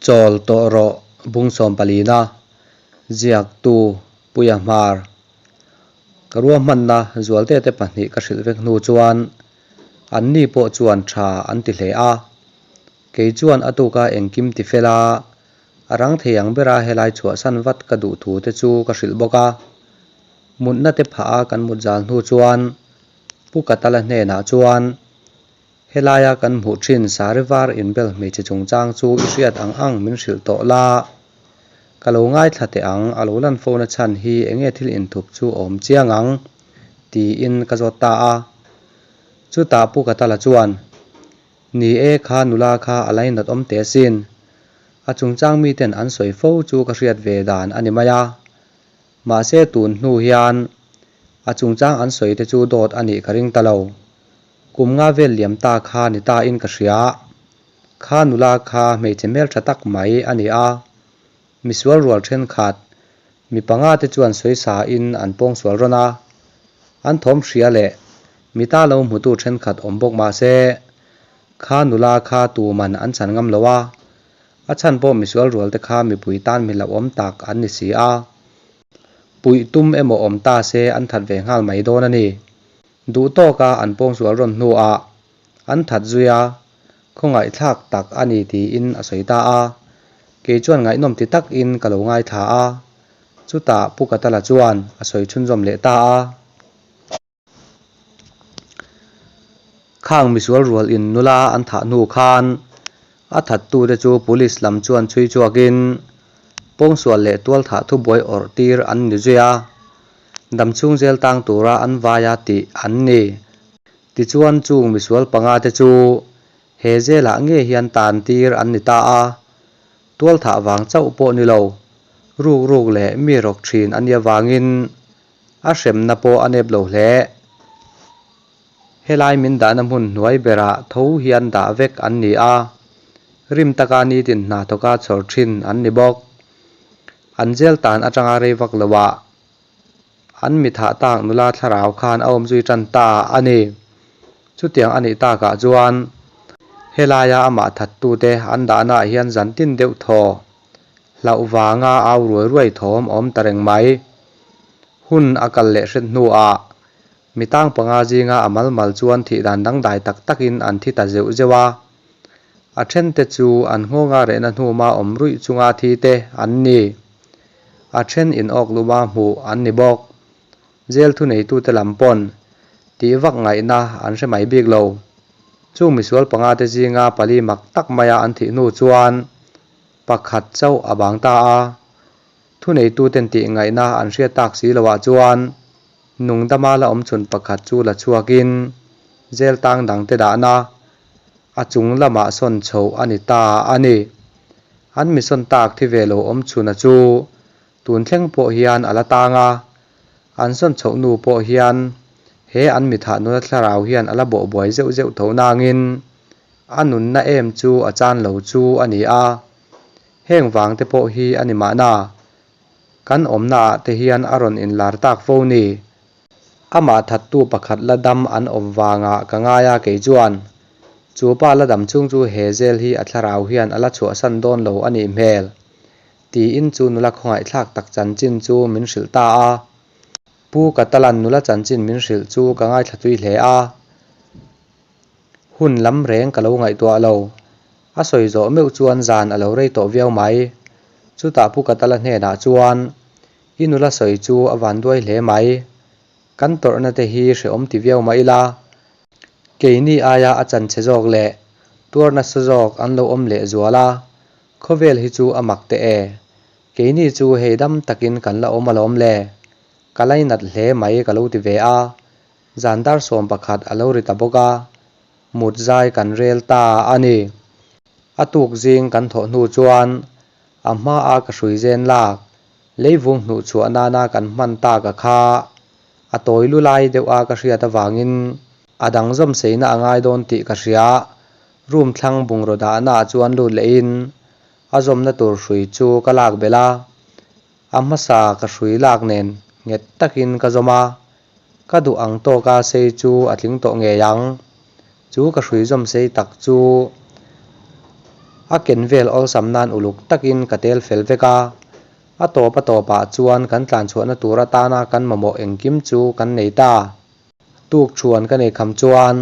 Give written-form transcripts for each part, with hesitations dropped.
Chawl tawh rawh bung sawmpalina ziaktu Puia Hmar. Ka ruahmanna Zualte te pahnih ka hrilh vek hnu chuan anni pawh chuan tha an ti hle a. Kei chuan a tuka engkim ti fel a, a rang thei ang bera helai chhuahsan vat ka duh thu te chu ka hrilh bawk a. Mutna te phah a kan mut zal hnu chuan Pu Katala hnenah chuan Helaia kan hmuh thin sari var inbel hmeichhe chungchang chu i hriat ang ang min hrilh tawh la. Ka lo ngaithla teh ang, a lo lan fona chhan hi enge thil inthup chu a awm chiang ang? tiin ka zawt ta a. Chutah Pu Katala chuan, Ni e, kha nula kha a lainat awm teh asin. A chungchang miten an sawi fo chu ka hriat ve dan a ni mai a. Mahse tun hnu hian a chungchang an sawi te chu dawt a nih ka ring ta lo. Kum nga vel liam ta kha ni ta in ka hria. Kha nula kha hmeichhe hmeltha tak mai a ni a. Misual rual thenkhat, mi panga te chuan sawisa in an pawngsual rawn a. An thawm hria leh mi ta lo hmutu thenkhat awm bawk mah se, kha nula kha tuman an chhan ngam lo a. A chhan pawh misual rual te kha mipui tan mi hlauhawm tak an ni si a. Puih tum emaw awm ta se an that ve nghal mai dawn a ni. Duh tawka an pawngsual rawn hnuah an that zui a, khawngaihthlak tak a ni tiin a sawi ta a. Kei chuan ngaihnawm ti takin ka lo ngaithla a, chutah Pu Katala chuan a sawi chhunzawm leh ta a. Khang misual rual in nula an thah hnu khan a thattute chu police lam chuan chhui chhuakin pawngsual leh tualthah thubuai awrh tir an ni zui a. Damchhung zel tang tura an vaia tih an ni. Tichuan chung misual panga te chu he zelah nge hian tan tir an ni ta a, tualthah vang chauh pawh ni lo, ruk ruk leh mi rawk thin a nih avangin a hremna pawh a nep lo hle. Helai min dahna hmun hnuai berah tho hian dah vek an ni a, rim taka nitin hna thawka chhawr thin an ni bawk. An jail tan atanga rei vak loah an mi thah tak nula thlarau khan a awm zui tan ta a ni. Chutiang a nih takah chuan helaia amah thattute an dahnaah hian zan tin deuh thaw hlauh vanga au ruai ruai thawm a awm ta reng mai. Hun a kal leh hret hnuah mi tang panga zinga a mal mal chuan thih dan dangdai tak takin an thi ta zeuh zeuh a. A thente chu an nghawnga rehna hnuma awm ruih chunga thi te an ni. A then in awk luma hmuh an ni bawk. Jail thuneitute lam pawn tih vak ngaihna an hre mai bik lo. Chung misual panga te zinga pali mak tak maia an thih hnu chuan pakhat chauh a bang ta a. Thuneituten tih ngaihna an hriat tak si loah chuan nungdama la awm chhun pakhat chu la chhuakin jail tang dangte dahna a chung lamah sawn chhoh a ni ta a ni. An mi sawn tak thi ve lo awm chhuna chu tun thleng pawh hian a la tang a, an sawn chhoh nu pawh hian he an mi thah nula thlarau hian a la bawh buai zeuh zeuh tho nangin a nunna em chu a chan lo chu a ni a. Heng vang te pawh hi a ni mahna, kan awmna ah te hian a rawn inlar tak fo ni. Amah thattu pakhat la dam an awm vangah ka ngai a kei chuan, chu pa la dam chung chu he zel hi a thlarau hian a la chhuahsan dawn lo a nih hmel, tiin chu nula khawngaihthlak tak chanchin chu min hrilh ta a. Pu Katalan nula chanchin min hrilh chu ka ngaithla tui hle a. Hun lam reng ka lo ngaihtuah lo. A sawi zawh meuh chuan zan a lo rei tawh viau mai. Chutah Pu Katala hnenah chuan, I nula sawi chu a van duai hle mai. Kan tawrhna te hi hrehawm ti viau mah ila. Keini aia a chanchhe zawk leh tuar nasa zawk an lo awm leh zual a, khawvel hi chu a mak teh e. Keini chu hei dam takin kan la awm alawm le. Ka lainat hle mai ka lo ti ve a. Zan dar 11 a lo ri ta bawk a, mut zai kan rel ta a ni. A tuk zing kan thawh hnu chuan a hmaa ka hrui zen lak, leivung hnuh chhuah nana kan hman tak a kha a tawi lu lai deuh a ka hriat avangin a dang zawm seina a ngai dawn tih ka hria. Room thlang bungraw dahnaah chuan lut lehin a zawmna tur hrui chu ka lak belh a, a hmasa ka hrui lak nen nghet takin ka zawm a. Ka duh ang tawka sei chu a tling tawh ngei ang. Chu ka hrui zawm sei tak chu A ken vel awlsam nan uluk takin ka tel fel vek a, a tawp a tawpah chuan kan tlanchhuahna tur atana kan mamawh engkim chu kan nei ta. Tuk thuan ka nei kham chuan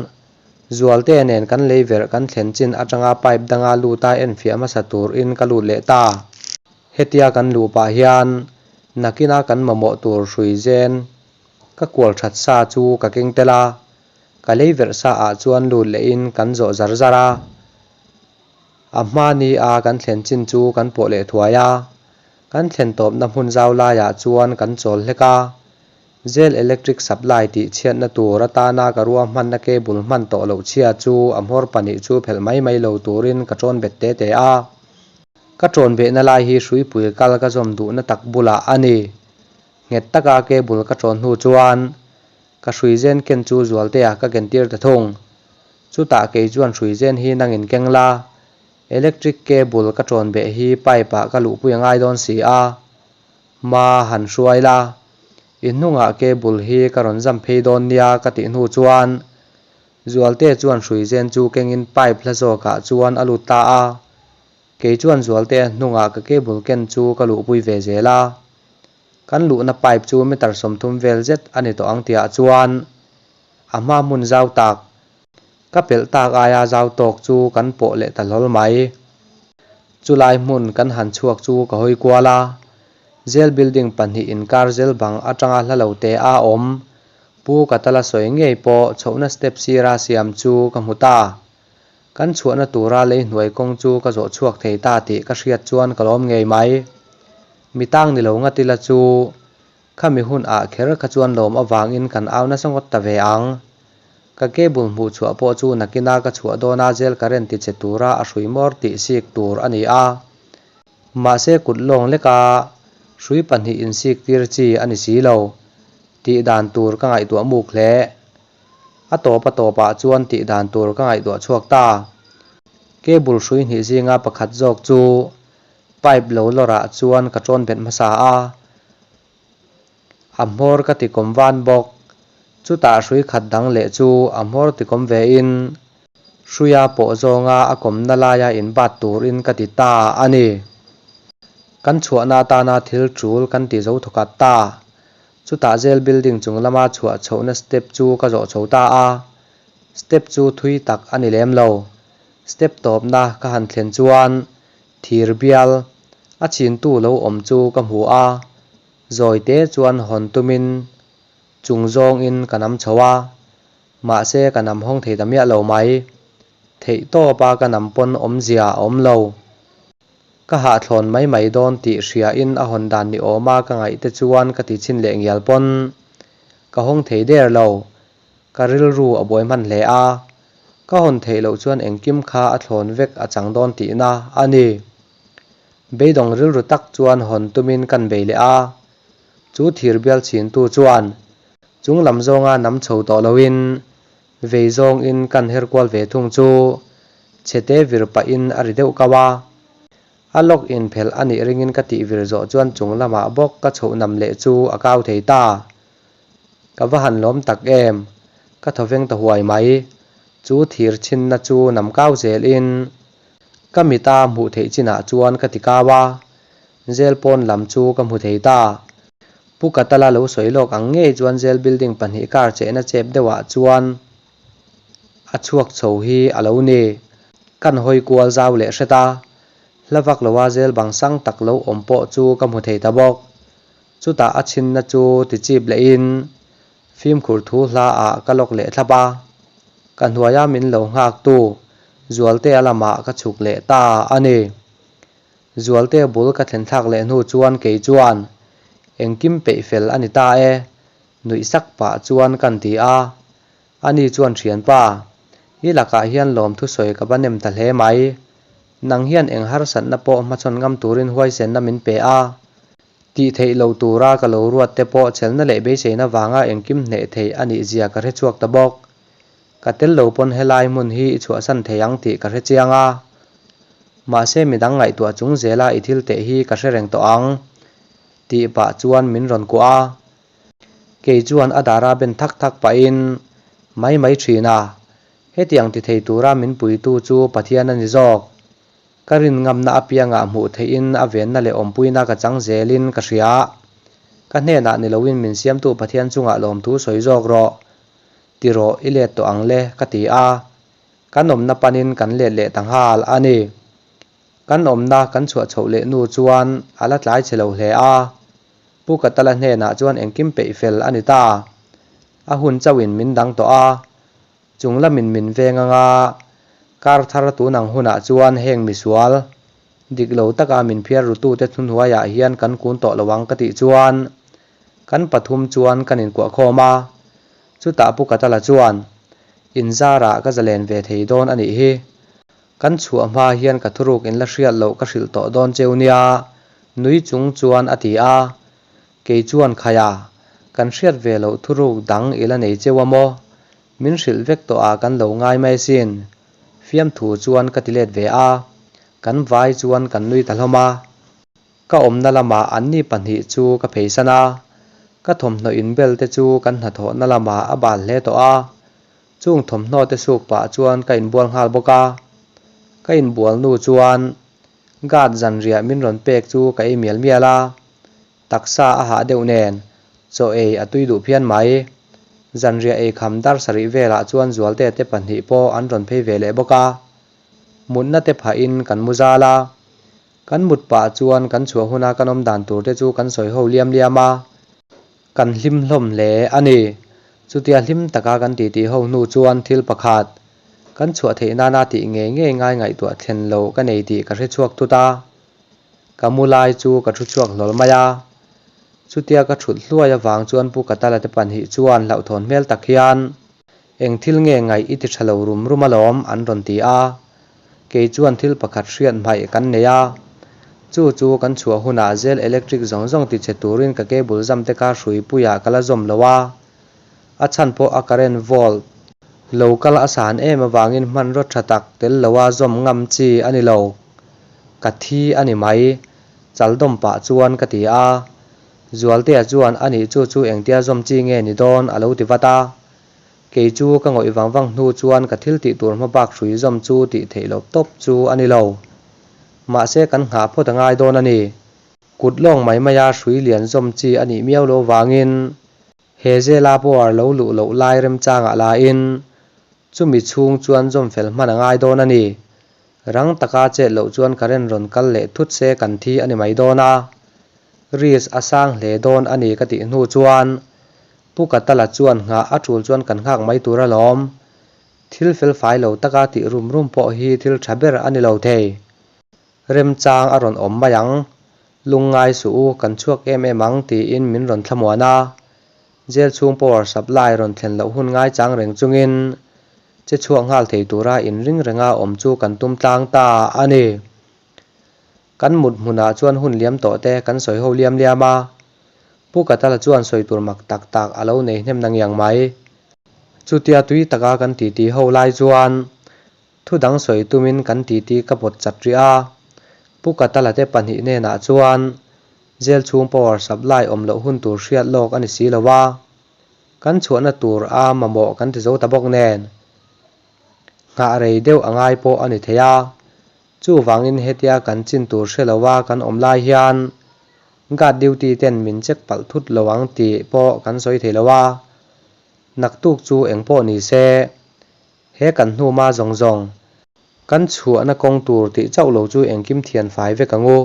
Zualtea nen kan lei verh kan thlen chin atanga pipe danga luta enfiah hmasa turin ka lut leh ta. Hetia kan luh pah hian nakina kan mamawh tur hrui zen ka kual that sa chu ka keng tel a, ka lei verh sa ah chuan lut lehin kan zawh zar zar a. A hma ni a kan thlen chin chu kan pawh leh thuai a, kan thlen tawpna hmun zau laiah chuan kan chawl hlek a. Zel electric supply tih chhiatna tur atana ka ruahmanna cable hman tawh loh chhia chu a hmawr pahnih chu phelh mai mai lo turin ka tawn bet te te a. Ka tawn behna lai hi hruipui kal ka zawm duhna tak bulah a ni. Nghet taka cable ka tawn hnu chuan ka hrui zen ken chu Zualtea ka ken tir ta thung. Chutah kei chuan hrui zen hi nangin keng la, electric cable ka tawn beh hi pipe ah ka luhpui a ngai dawn si a. Hma han hruai la, i hnungah cable hi ka rawn zam phei dawn nia ka tih hnu chuan Zualte chuan hruizen chu kengin pipe hla zawkah chuan a lut ta a, kei chuan Zualtea hnungah ka cable ken chu ka luhpui ve zel a. Kan luhna pipe chu meter 30 vel zet a ni tawh ang tihah chuan a hma hmun zau tak, ka pelh tak aia zau tawk chu kan pawh leh ta hlawl mai. Chulai hmun kan han chhuak chu ka hawi kual a, Jail building pahnih inkar zel bang atanga hla lo te a awm. Pu Katala sawi ngei pawh chhohna step sira siam chu ka hmu ta. Kan chhuahna tura lei hnuai kawng chu ka zawh chhuak thei ta tih ka hriat chuan ka lawm ngei mai. Mi tang ni lo ngat ila chu Khami hun ah kher kha chuan lawm avangin kan au nasa ngawt ta ve ang. Ka cable hmuh chhuah pawh chu nakina ka chhuah dawna jail current ti che tura a hrui mawr tih sik tur a ni a. Mahse kut lawng leka hrui pahnih insik tir chi a ni si lo. Tih dan tur ka ngaihtuah muk hle. A tawp a tawpah chuan tih dan tur ka ngaihtuah chhuak ta. Cable hrui hnih zinga pakhat zawk chu pipe lo lawrah chuan ka tawn bet hmasa a. A hmawr ka ti kawm van bawk. Chutah hrui khat dang leh chu a hmawr ti kawm ve in hruia pawh zawnga a kawmna laia in bat turin ka ti ta a ni. Kan chhuahna atana thil tul kan ti zo thawkhat ta. Chutah jail building chung lama chhuah chhohna step chu ka zawh chho ta a. Step chu thui tak a ni lem lo. Step tawpna ka han thlen chuan Thir bial a chintu lo awm chu ka hmu a, zawi te chuan hawn tumin chung zawngin ka nam chho a, mahse ka nam hawng thei ta miah lo mai. Theih tawpa ka nam pawn awmzia a awm lo. Ka hahthlawn mai mai dawn tih hriain a hawn dan ni awma ka ngaih te chuan ka ti chhin leh ngial pawn ka hawng thei der lo. Ka rilru a buai hman hle a, ka hawn theih loh chuan engkim kha a thlawn vek a chang dawn tihna a ni. Beidawng rilru tak chuan hawn tumin kan bei leh a, chu thir bial chhintu chuan chung lam zawnga nam chho tawh loin vei zawngin kan her kual ve thung chu chhete vir pahin a ri deuh kau a. A lawk inphelh a nih ringin ka tih vir zawh chuan chung lamah bawk ka chhoh nam leh chu a kau thei ta. Ka va han lawm tak em? Ka thawveng ta huai mai. Chu thir chhinna chu nam kau zelin ka mita hmuh theih chinah chuan ka ti kau a, jail pawn lam chu ka hmu thei ta. Pu Katala lo sawi lawk ang ngei chuan jail building pahnih kar chehna chep deuhah chuan a chhuak chho hi a lo ni. Kan hawi kual zau leh hret a, hla vak loa jail bang sang tak lo awm pawh chu ka hmu thei ta bawk. Chutah a chhinna chu ti chip lehin fimkhur thu hla ah ka lawk leh thlap a, ka hnuaia min lo nghaktu Zualtea lamah ka chhuk leh ta a ni. Zualtea bul ka thlen thlak leh hnu chuan kei chuan engkim peih fel a ni ta e, nuih sak pah chuan kan ti a. Ani chuan thianpa, i lakah hian lawmthu sawi ka va nem ta hle mai. Nang hian eng harsatna pawh hmachhawn ngam turin huaisenna min pe a. Tih theih lo tura ka lo ruat te pawh chelna leh beiseina vanga engkim hneh theih a nih zia ka hre chhuak ta bawk. Ka tel lo pawn helai hmun hi i chhuahsan thei ang tih ka hre chiang a. Mahse midang ngaihtuah chung zela i thil teh hi ka hre reng tawh ang. Tih pah chuan min rawn kuah a. Kei chuan a dara ben thak thak pahin mai mai thin a. Hetiang ti thei tura min puitu chu Pathian a ni zawk. Ka rin ngamna apiangah hmuh theihin a venna leh awmpuina ka chang zelin ka hria. Ka hnenah ni loin min siamtu Pathian chungah lawmthu sawi zawk rawh. Ti rawh, i let tawh ang le, ka ti a. Kan awmna panin kan let leh ta nghal a ni. Kan awmna kan chhuah chhoh leh nu chuan a la tlai chhe lo hle a. Pu Katala hnenah chuan engkim peih fel a ni ta. A hun chauhin min dang tawh a. Chung lamin min veng anga kar thar tun ang hunah chuan heng misual dik lo taka min phiar rutute thuhnuaiah hian kan kun tawh lo ang ka tih chuan kan pathum chuan kan inkuah khawm a. Chutah Pu Katala chuan, Inzarah ka zalen ve thei dawn a nih hi. Kan chhuah hma hian ka thuruk in la hriat loh ka hrilh tawh dawn cheu nia, nui chung chuan a ti a. Kei chuan Khaia, kan hriat ve loh thuruk dang i la nei cheu a maw? Min hrilh vek tawh ah kan lo ngai mai sin. Fiamthu chuan ka ti let ve a. Kan vai chuan kan nui ta hlawm a. Ka awmna lamah anni pahnih chu ka pheisan a. Ka thawmhnaw inbel te chu kan hnathawhna lamah a bal hle tawh a. Chung thawmhnaw te suk pah chuan ka inbual nghal bawk a, ka inbual nu chuan guard zanriah min rawn pek chu ka ei mial mial a, taksa a hah deuh nen chaw ei a tui duh phian mai. Zanriah ei kham dar sarih velah chuan Zualte te pahnih pawh an rawn phei ve leh bawk a, mutna te phahin kan mu zal a, kan mut pah chuan kan chhuah huna kan awm dan tur te chu kan sawi ho liam liam a. Kan hlim hlawm hle a ni. Chutia hlim taka kan titi ho hnu chuan thil pakhat, kan chhuah theih nana tih ngei ngei ngai ngaihtuah thlen lo ka nei tih ka hre chhuak thut a. Ka mu lai chu ka thu chhuak hlawl mai a. Chutia ka thut hluai avang chuan Pu Katala te pahnih chuan hlauhthawn hmel tak hian, Eng thil nge ngaih i ti tha lo rum rum alawm an rawn ti a. Kei chuan thil pakhat hriat hmaih kan nei a, chu chu kan chhuah hunah zel electric zawng zawng ti che turin ka cable zam te kha hruipuiah ka la zawm lo a, a chhan pawh a current volt lo kal a san em avangin hmanraw tha tak tel loa zawm ngam chi a ni lo. Ka thi a ni mai, chaldawm pah chuan ka ti a. Zualtea chuan a nih chu chu engtia zawm chi nge ni dawn a lo ti vat a. Kei chu ka ngawih vang vang hnu chuan ka thil tih tur hma bak hrui zawm chu tih theih loh tawp chu a ni lo. Mahse kan nghah phawt a ngai dawn a ni. Kut lawng mai maia hrui lian zawm chi a nih miau lo vangin he zela power lo luh loh lai remchangah lain chumi chhung chuan zawm fel hman a ngai dawn a ni. Rang taka chet loh chuan current rawn kal leh thut se kan thi a ni mai dawn a. Risk a sang hle dawn a ni ka tih hnu chuan Pu Katala chuan nghah a tul chuan kan nghak mai tur alawm. Thil felfai lo taka tih rum rum pawh hi thil tha ber a ni lo thei. Remchang a rawn awm mai ang. Lungngai suh u, kan chhuak em em ang tiin min rawn thlamuan a. Jail chhung power supply rawn thlen loh hun ngaichang reng chungin che chhuak nghal thei tura inring renga awm chu kan tum tlang ta a ni. Kan mut hmunah chuan hun liam tawh te kan sawi ho liam liam a. Pu Katala chuan sawi tur mak tak tak a lo nei hnem na ngiang mai. Chutia tui taka kan titi ho lai chuan thu dang sawi tumin kan titi ka pawt chat rih a. Pu Katala te pahnih hnenah chuan jail chhung power supply awm loh hun tur hriat lawk a ni si lo a. Kan chhuahna tur a mamawh kan ti zo ta bawk nen. Nghah rei deuh a ngai pawh a ni thei a. Chuvangin hetia kan chin tur hre lova kan awm lai hian guard duty ten min check palh thut lo ang tih pawh kan sawi thei lo a, naktuk chu eng pawh ni se, he kan hnuma zawng zawng kan chhuahna kawng tur tih chauh lo chu engkim thian fai vek ang u,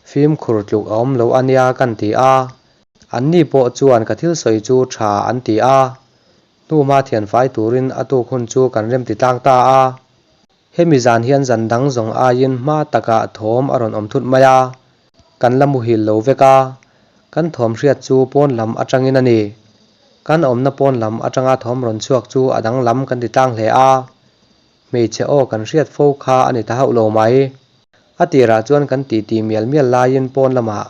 fimkhur tluk a awm lo a nia kan ti a, anni pawh chuan ka thil sawi chu tha an ti a, hnuma thian fai turin a tuk hun chu kan remti tlang ta a. Hemi zan hian zan dang zawng aiin hma takah thawm a rawn awm thut mai a, kan la muhil lo vek a, kan thawm hriat chu pawn lam atangin a ni. Kan awmna pawn lam atanga thawm rawn chhuak chu a dang lam kan ti tlang hle a, hmeichhe aw kan hriat fo kha a ni ta hauh lo mai. A tirah chuan kan titi mial mial laiin pawn lamah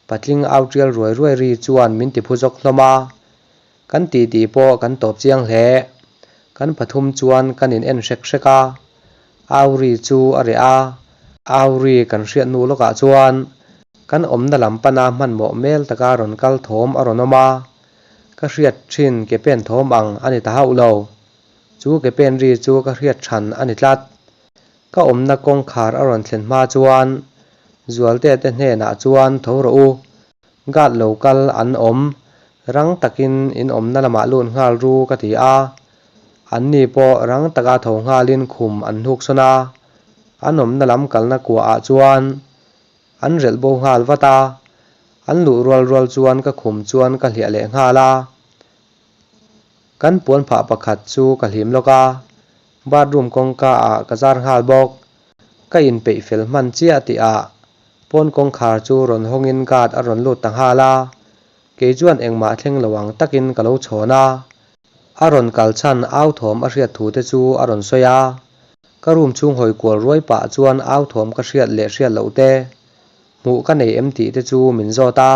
patling au tial ruai ruai ri chuan min ti phu zawk hlawm a, Kan titi pawh kan tawp chiang hle. Kan pathum chuan kan in en hrek hrek a, Auri chu a reh a, Auri kan hriat hnu lawkah chuan kan awmna lam pana hmanhmawh mel taka rawn kal thawm a rawn awm a, ka hriat thin ke pen thawm ang a ni ta hauh lo. Chu ke pen ri chu ka hriat than a ni tlat. Ka awmna kawngkhar a rawn thlen hma chuan Zualtea te hnenah chuan tho rawh u, guard lo kal an awm, rang takin in awmna lamah lut nghal ru ka ti a. Anni pawh rang taka tho nghalin khum an hnuk sawn a, an awmna lam kalna kuahah chuan an relh bo nghal vat a, an luh rual rual chuan ka khum chuan ka hliah leh nghal a. Kan puan phah pakhat chu ka hlim lawk a, bathroom kawngka ah ka zar nghal bawk. Ka inpeih fel hman chiah tih ah pawn kawngkhar chu rawn hawngin guard a rawn lut ta nghal a, kei chuan engmah thleng lo ang takin ka lo chhawn a. A rawn kal chhan au thawm a hriat thu te chu a rawn sawi a, ka room chhung hawi kual ruai pah chuan au thawm ka hriat leh hriat loh te, hmuh ka nei em tih te chu min zawt a,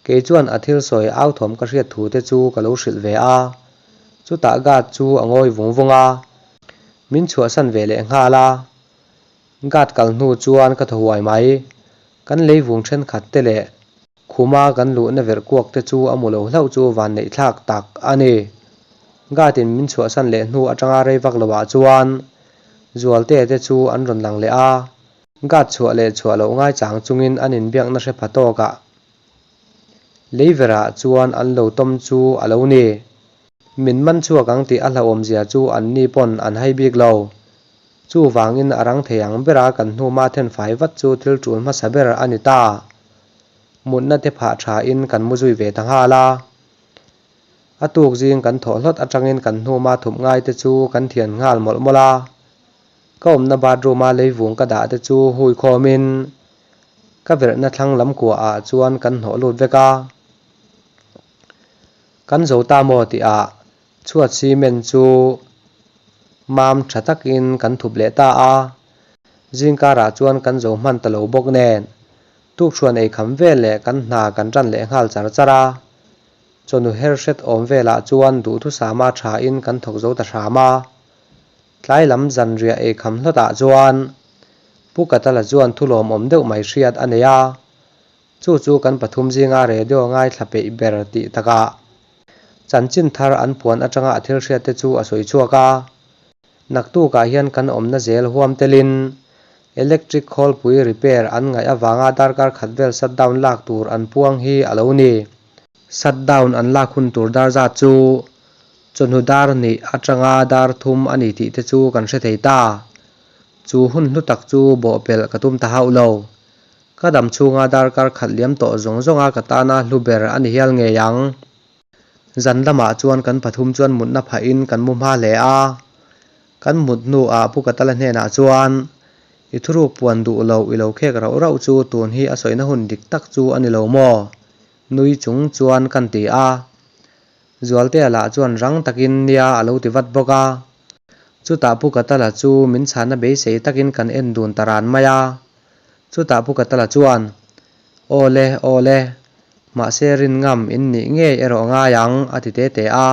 Kei chuan a thil sawi au thawm ka hriat thu te chu ka lo hrilh ve a, chutah guard chu a ngawi vung vung a, min chhuahsan ve leh nghal a. Guard kal hnu chuan ka thaw huai mai, kan lei vung thenkhat te leh khuma kan luhna verh kuak te chu a mu lo hlauh chu vanneih thlak tak a ni. Guard in min chhuahsan leh hnu atanga rei vak loah chuan Zualtea te chu an rawn lang leh a, Guard chhuah leh chhuah loh ngaichang chungin an inbiakna hre pha tawkah Leiverah chuan an lo tawm chu a lo ni. Min man chhuak ang tih a hlauhawmzia chu anni pawn an hai bik lo. Chuvangin a rang thei ang bera kan hnuma thenfai vat chu thil tul hmasa ber a ni ta. Mutna te phah thain kan mu zui ve ta nghal a. A tuk zing kan thawh hlawt atangin kan hnuma thup ngai te chu kan thian nghal mawlh mawlh a. Ka awmna bathroom a leivung ka dah te chu hui khawmin ka verhna thlang lam kuahah chuan kan hnawh lut vek a. Kan zo ta maw tihah chhuat cement chu mam tha takin kan thup leh ta a. Zingkarah chuan kan zo hman ta lo bawk nen tukhruan ei kham vel leh kan hna kan tan leh nghal char char a. Chawhnu her hret awm velah chuan duhthusama thain kan thawk zo ta hram a. Tlai lam zanriah ei kham hlawtah chuan Pu Katala chuan thu lawmawm deuh mai hriat a nei a, chu chu kan pathum zinga radio ngaithla peih ber tih takah chanchin thar an puan atanga a thil hriat te chu a sawi chhuak a. Naktukah hian kan awmna zel huam telin electric khawlpui repair an ngaih avanga darkar khat vel shutdown lak tur an puang hi a lo ni. Shutdown an lak hun tur dar zat chu Chawhnu dar hnih atanga dar thum a ni tih te chu kan hre thei ta. Chu hun hlu tak chu bawhpelh ka tum ta hauh lo. Ka dam chhunga darkar khat liam tawh zawng zawnga ka tana hlu ber a ni hial ngei ang. Zan lamah chuan kan pathum chuan mutna phahin kan mu hma hle a. Kan mut hnuah Pu Katala hnenah chuan, I thuruk puan duh loh i lo khek rauh rauh chu tun hi a sawina hun dik tak chu a ni lo maw? Nui chung chuan kan ti a. Zualtea lah chuan rang takin nia a lo ti vat bawk a. Chutah Pu Katala chu min chhana beisei takin kan en dun ta ran mai a. Chutah Pu Katala chuan, Aw le, aw le, mahse rin ngam in nih ngei erawh ngai ang, a ti te te a.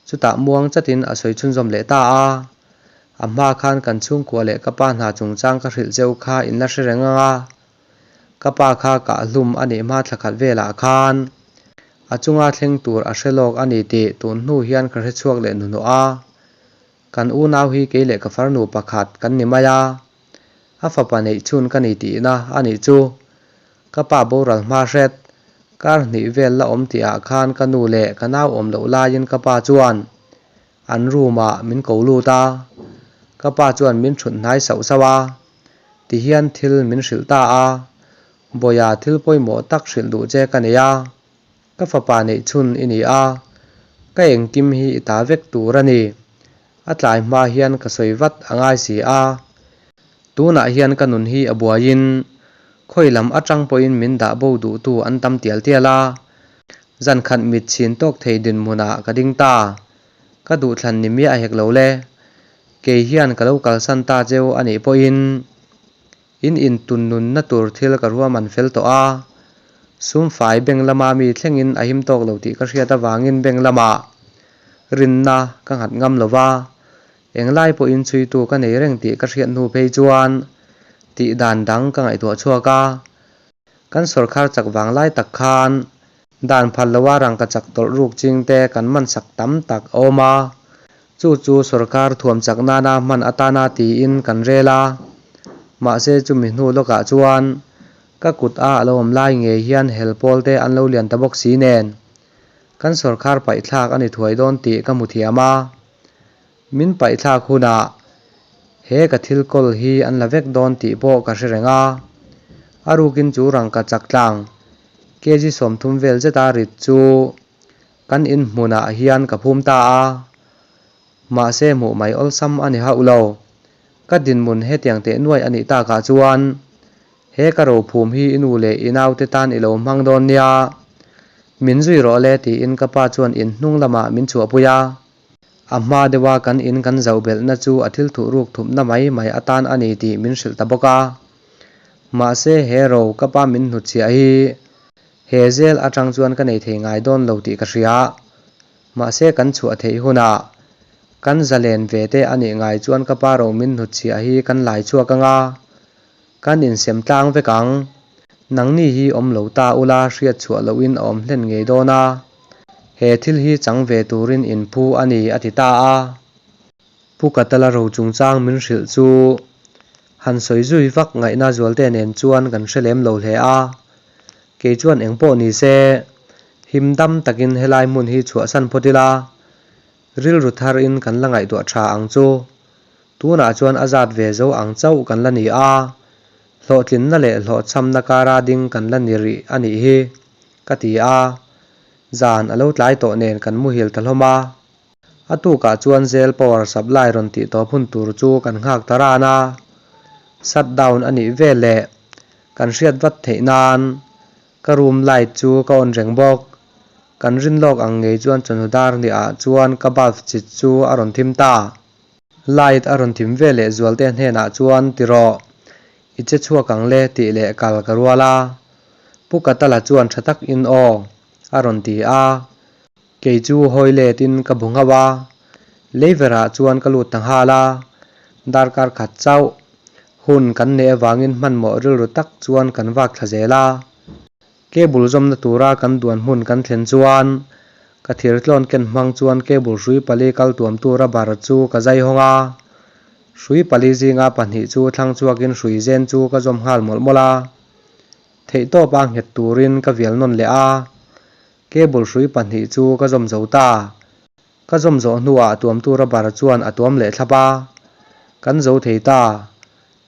Chutah muang chatin a sawi chhunzawm leh ta a. A hma khan kan chhungkua leh ka pa hna chungchang ka hrilh cheu kha in la hre reng ang a. Ka pa kha kahhlum a nih hma thla khat velah khan a chunga thleng tur a hre lawk a ni tih tun hnu hian ka hre chhuak leh hnuhnawh a. Kan unau hi kei leh ka farnu pakhat kan ni mai a, a fapa neih chhun ka ni tihna a nih chu. Ka pa boral hma hret, kar hnih vel la awm tihah khan ka nu leh ka nau awm loh laiin ka pa chuan an room ah min ko lut a, ka pa chuan min thut hnai sauh sauh a, tihian thil min hrilh ta a, Bawiha thil pawimawh tak hrilh duh che ka nei a, ka fapa neih chhun i ni a, ka engkim hi i ta vek tur a ni, a tlai hma hian ka sawi vat a ngai si a, tunah hian ka nun hi a buaiin khawi lam atang pawhin min dah bo duhtu an tam tial tial a, zan khat mit chhin tawk thei dinhmunah ka ding ta, ka duhthlan ni miah hek lo le, kei hian ka lo kalsan ta cheu a nih pawhin. In intun nunna tur thil ka ruahman fel tawh a, sum fai bank lama mi thlengin a him tawk lo tih ka hriat avangin bank lamah rinna ka nghat ngam lo va, englai pawhin chhuitu ka nei reng tih ka hriat hnu phei chuan tih dan dang ka ngaihtuah chhuak a. Kan sawrkhar chak vang lai tak khan dan phal loa rangkachak tawlh ruk chingte kan man sak tam tak a awm a. Chu chu sorkar thuam chak nana hman atana tiin kan rel a. Mahse chumi hnu lawkah chuan ka kut a a lo awm lai ngei hian hel pawl te an lo lian ta bawk si nen kan sorkar paihthlak a ni thuai dawn tih ka hmu thiam a. Min paihthlak hunah he ka thil kawl hi an la vek dawn tih pawh ka hre reng a. A rukin chu rangka chak tlang kg 30 vel zeta rit chu kan inhmunah hian ka phum ta a. Mahse hmuh mai awlsam a ni hauh lo. Ka dinhmun hetiang teh nuai a nih takah chuan he ka rophum hi i nu leh i naute tan i lo hmang dawn nia. Min zui rawh le tiin ka pa chuan in hnung lamah min chhuahpui a. A hma deuha kan in kan zoh belhna chu a thil thuh ruk thupna mai mai atan a ni tih min hrilh ta bawk a. Mahse he ro ka pa min hnutchhiah hi he zel atang chuan ka nei thei ngai dawn lo tih ka hria. Mahse kan chhuah theih hunah kan zalen ve te a nih ngai chuan ka pa ro min hnutchhiah hi kan lai chhuak anga kan insem tlang vek ang. Nangni hi awm lo ta ula hriat chhuah lohin a awm hlen ngei dawn a, he thil hi chang ve turin in phu a ni a ti ta a. Pu Katala ro chungchang min hrilh chu han sawi zui vak ngaihna Zualte nen chuan kan hre lem lo hle a, kei chuan eng pawh ni se him dam takin helai hmun hi chhuahsan phawt ila, rilru tharin kan la ngaihtuah tha ang chu. Tunah chuan a zat ve zo ang chauh kan la ni a, hlawhtlinna leh hlawhchhamna kara ding kan la ni rih a nih hi, ka ti a. Zan a lo tlai tawh nen kan muhil ta hlawm a. A tukah chuan Zel power supply rawn tih tawp hun tur chu kan nghak ta ran a, shut down a nih vel leh kan hriat vat theih nan ka room light chu ka on reng bawk. Kan rin lawk ang ngei chuan chawhnu dar hnih-ah chuan ka bulb chit chu a rawn thim ta. Light a rawn thim ve leh Zualte hnenah chuan ti rawh, i che chhuak ang le tih leh kal ka rual a. Pu Katala chuan tha tak in aw a rawn ti a. Kei chu hawi let in ka bu nghauh a. Leiverah chuan ka lut ta nghal a. Darkar khat chauh hun kan neih avangin hmanhmawh rilru tak chuan kan vak thla zel a. Cable zawmna tura kan duan hmun kan thlen chuan ka thir tlawn ken hmang chuan cable hrui pali kal tuamtu rubber chu ka zai hawng a. Hrui pali zinga pahnih chu thlang chhuakin hrui zen chu ka zawm nghal mawlh mawlh a. Theihtawpa nghet turin ka vial nawn leh a. Cable hrui pahnih chu ka zawm zo ta. Ka zawm zawh hnuah tuamtu rubber chuan a tuam leh thlap a. Kan zo thei ta.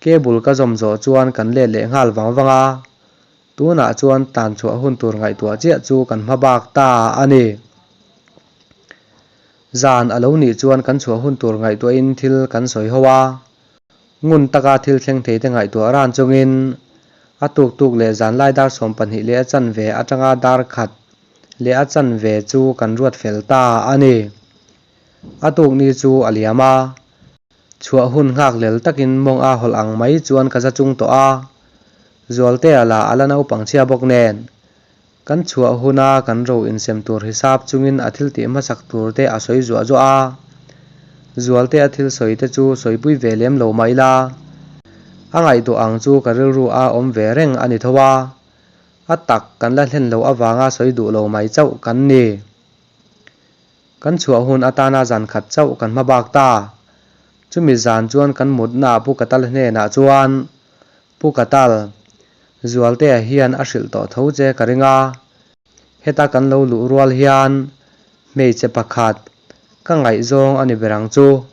Cable ka zawm zawh chuan kan let leh nghal vang vang a. Tunah chuan tan chhuah hun tur ngaihtuah chiah chu kan hma bak ta a ni. Zan a lo nih chuan kan chhuah hun tur ngaihtuahin thil kan sawi ho a. Ngun taka thil thleng thei te ngaihtuah ran chungin a tuk tuk leh zanlai dar 12 leh a chanve atanga dar khat leh a chanve chu kan ruat fel ta a ni. A tuk ni chu a liam a. Chhuah hun nghak lel takin mawng a hawlh ang mai chuan ka za chung tawh a. Zualtea lah a la naupang chhia bawk nen. Kan chhuah huna kan ro insem tur hisap chungin a thil tih hmasak tur te a sawi zuah zuah a. Zualtea thil sawi te chu sawipui ve lem lo mah ila, a ngaihtuah ang chu ka rilru a awm ve reng a ni tho a. A tak kan la hlen loh avanga sawi duh lo mai chauh kan ni. Kan chhuah hun atana zan khat chauh kan hma bak ta. Chumi zan chuan kan mutnaah Pu Katal hnenah chuan, Pu Katal, Zualtea hian a hrilh tawh tho che ka ring a. Heta kan lo luh rual hian hmeichhe pakhat ka ngaihzawng a ni ber ang chu,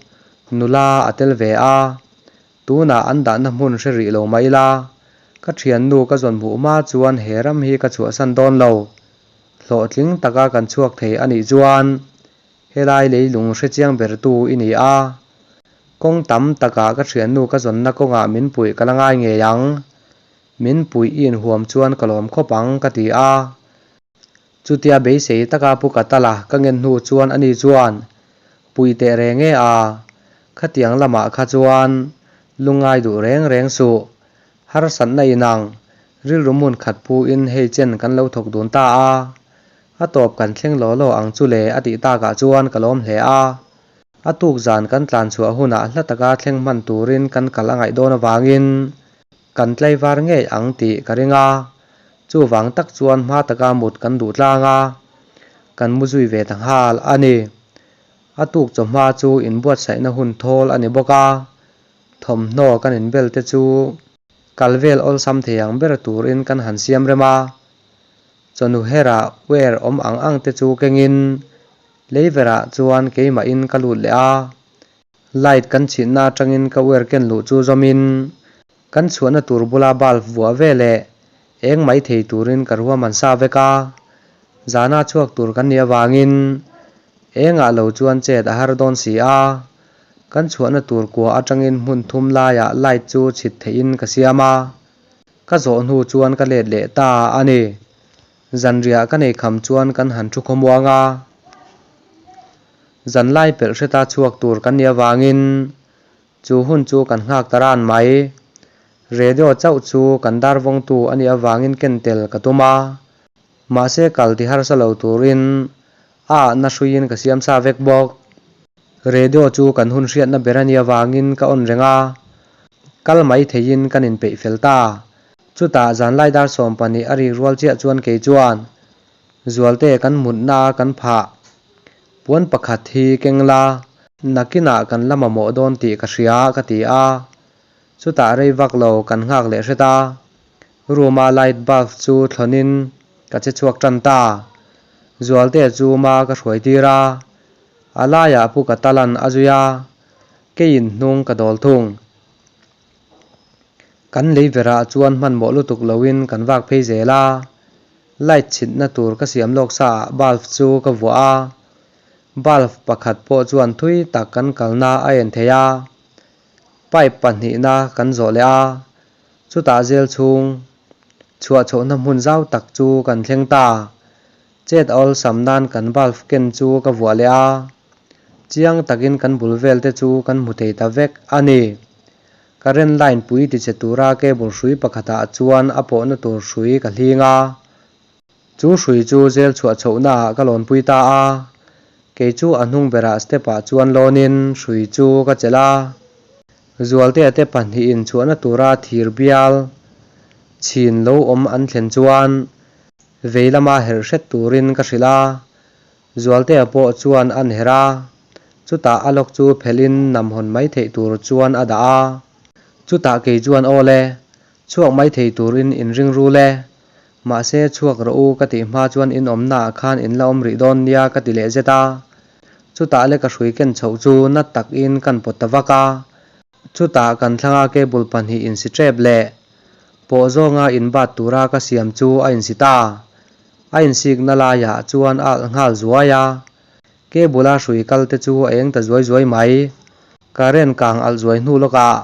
nula a tel ve a. Tunah an dahna hmun hre rih lo mah ila, ka thiannu ka zawn hmuh hma chuan he ram hi ka chhuahsan dawn lo. Hlawhtling taka kan chhuak thei a nih chuan helai leilung hre chiang bertu i ni a. Kawng tam takah ka thiannu ka zawnna kawngah min puih ka la ngai ngei ang. Min puih i inhuam chuan ka lawm khawp ang ka ti a. Chutia beisei taka Pu Katala ka ngen hnu chuan ani chuan puih teh reng e a, khatiang lamah kha chuan lungngai duh reng reng suh. Harsatna inang, rilru hmun khat phuin hei chen kan lo thawk dun ta a, a tawp kan thleng law law ang chu le a tih takah chuan ka lawm hle a. A tuk zan kan tlan chhuah hunah hla taka thleng hman turin kan kal a ngaih dawn avangin kan tlaivar ngei ang tih ka ring a, chuvang tak chuan hma taka mut kan duh tlang a, kan mu zui ve ta nghal a ni. A tuk chawhma chu inbuatsaihna hun thawl a ni bawk a, thawmhnaw kan inbel te chu kal vel awlsam thei ang ber turin kan han siam rem a. Chawhnu herah wear awm ang ang te chu kengin leiverah chuan keimahin ka lut leh a. Light kan chhitna atangin ka wear ken luh chu zawmin kan chhuahna tur bula bulb vuah ve leh eng mai thei turin ka ruahman sa vek a. Zana chhuak tur kan nih avangin engah lo chuan chet a har dawn si a. Kan chhuahna tur kua atangin hmun thum laiah light chu chhit theihin ka siam a. Ka zawh hnu chuan ka let leh ta a ni. Zanriah ka nei kham chuan kan han thu khawmuang a. Zanlai pelh hreta chhuak tur kan nih avangin chu hun chu kan nghak ta ran mai. Radio chauh chu kan dar vawngtu a nih avangin ken tel ka tum a. Mahse kal ti harsa lo turin a ahna hruiin ka siam sa vek bawk. Radio chu kan hun hriatna ber a nih avangin ka on reng a, kal mai theiin kan inpeih fel ta. Chutah zanlai dar 12 a rik rual chiah chuan kei chuan Zualte kan mutna a kan phah puan pakhat hi keng la, nakinah kan la mamawh dawn tih ka hria ka ti a. Chutah rei vak lo kan nghak leh hret a, room a light bulb chu thlawnin ka che chhuak tan ta. Zualtea chu ma ka hruai tir a, a laiah pu ka talan a zui a, keiin hnung ka dawl thung. Kan lei verah chuan hmanhmawh lutuk loin kan vak phei zel a, light chhitna tur ka siam lawk sa ah bulb chu ka vuah a, bulb pakhat pawh chuan thui tak kan kalna a en thei a. Pipe pahnihna kan zawh leh a, chutah zel chhung chhuah chhohna hmun zau tak chu kan thleng ta. Chet awlsam nan kan bulb ken chu ka vuah leh a, chiang takin kan bul vel te chu kan hmu thei ta vek a ni. Current line pui tichhe tura cable hrui pakhatah chuan a pawhna tur hrui ka hling a. Chu hrui chu zel chhuah chhohnaah ka lawnpui ta a, kei chu a hnung berah step-ah chuan lawnin hrui chu ka chelh a. Zualtea te pahnihin chhuahna tura thir bial chhin lo awm an thlen chuan vei lama herh hret turin ka hrilh a, Zualtea pawh chuan an herh a, chutah a lawk chu phelhin nam hawn mai theih tur chuan a dah a. Chutah kei chuan aw le, chhuak mai thei turin inring rul e. Mahse, chhuak rawh u ka tih hma chuan in awmnaah khan in la awm rih dawn nia ka ti leh zet a. Chutah leka hrui ken chhoh chu na takin kan pawt ta vak a. Chutah kan thlanga cable pahnih insi tep leh pawh zawnga inbat tura ka siam chu a insi ta. A insikna laiah chuan a alh nghal zuai a. Cable a hrui kal te chu a eng ta zuai zuai mai. Current kang alh zuai hnu lawkah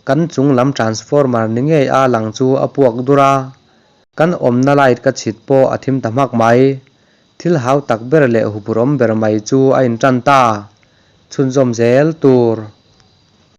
kan chung lam transformer ni ngei a lang chu a puak dur a, kan awmna light ka chhit pawh a thim ta hmak mai. Thil hau tak ber leh huphurhawm ber mai chu a intan ta. Chhunzawm zel tur.